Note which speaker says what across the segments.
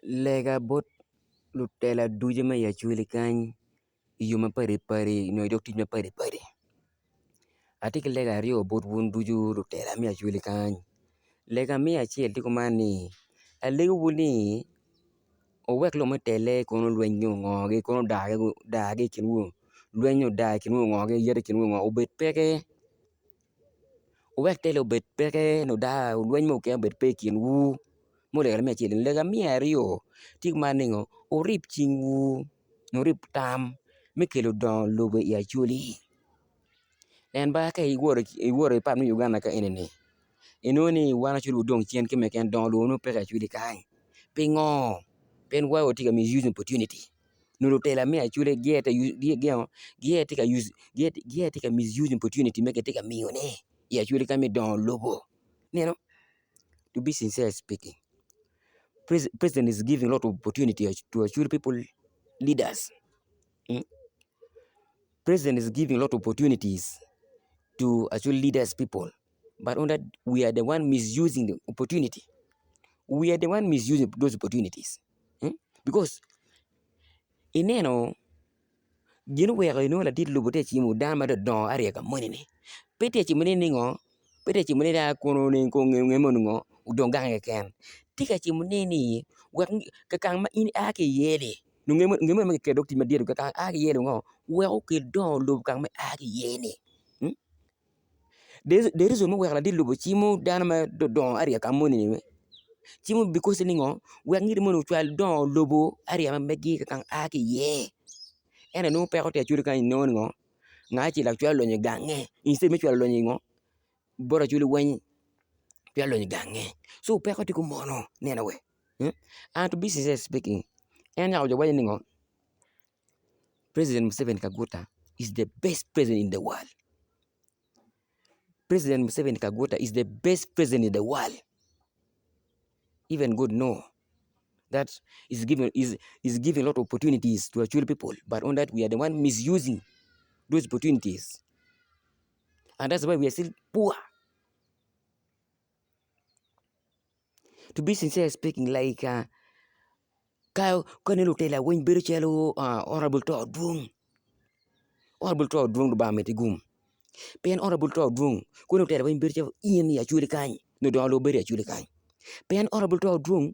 Speaker 1: Lega bot lutela ducu me i acholi kany i yo mapadipadi nyo i dog tic mapadipadi atye ki lega aryo bot wun ducu lutela me acholi kany lega me acel tye kuman ni alegowu ni wuwek lok me tele kono lweny nyo ngo kono daa ki i kinwu lweny odaa i kinwu ngo yet i kinwu ngo obed peke. Wuwek tele obed peke nyo lweny mo keken obed pe i kinwu me lega me acel lega me aryo tye kuman ningo wurib cingwu nyo wurib tam me kelo dongo lobo i acholi pien ba ka iwoto i pat me Uganda ka enini inongo ni wan acholi wadong cen keme keken dongo lobo nongo peke i acholi kany pingo pien wan watye ka misusing opportunity. nyo lutela me Acholi gitye ka misusing opportunity ma kitye ka miyone i Acholi ka me dongo lobo ineno to be sincere speaking president is giving lot of opportunity to Acholi people leaders president is giving lot of opportunities to Acholi leaders people but only that we are the one misusing the opportunity we are the one misusing those opportunities. Because ineno gin oweko inongo ladit lobo tye ka cimo dano ma dong odongo area ka moni-ni pe tye ka cimone ningo pe tye ka cimone ni a kono ni nge moni ngo odong gange keken tye ka cimone ni wek kakang ma in ia ki iye-ni nyo nge moni ma kiketo i dog tic madit-ti kakang ma ia ki iye-ni ngo wek okel dongo lobo kang ma ia ki iye-ni. The reason muweko ladit lobo cimo dano ma dongo area ka moni ni cimo because ni ngo wek ngat moni ocwal dongo lobo area ma megi ka kang a ki iye ento nongo peko tye acwali kany inongo ni ngo ngat acel dok cwalo lonyo igange instead me cwalo lonyo ingo bot acholi weng cwalo lonyo igange so peko tye kumono neno we and to be sincere speaking en nyako jo waco ni ngo President Museveni Kaguta is the best president in the world. President Museveni Kaguta is the best president in the world. Even God know that is giving is is giving a lot of opportunities to Acholi people, but on that we are the one misusing those opportunities. And that's why we are still poor. To be sincere speaking, like uh, ka ka ni lutela weng bedo calo honourable to dwong, honourable to dwong Lubanga omeddi gum pien honourable to dwong koni lutela weng bedo calo in i Acholi kany nyo dongo lobo bedo i Acholi kany pien honourable to dwong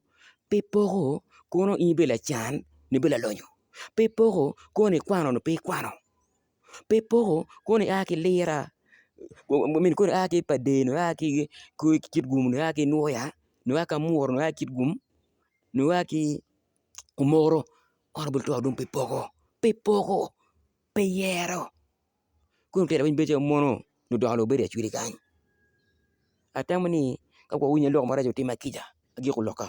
Speaker 1: pe poko kono in ibedo lacan nyo ibedo lalonyo pe poko kono ikwano nyo pe ikwano pe poko kono ia ki lira kono ia ki pader nyo ia ki kitgum nyo ia ki nwoya nyo ia ki amuru nyo ia ki kitgum nyo a ki omoro kono bene twero dong pe poko pe poko pe yero kong tyen weng bedo calo mono nyo dongo lobo bedo i acholi kany atamo ni ka gwok wuwinyo lok maraco wutima kica agiko lokka.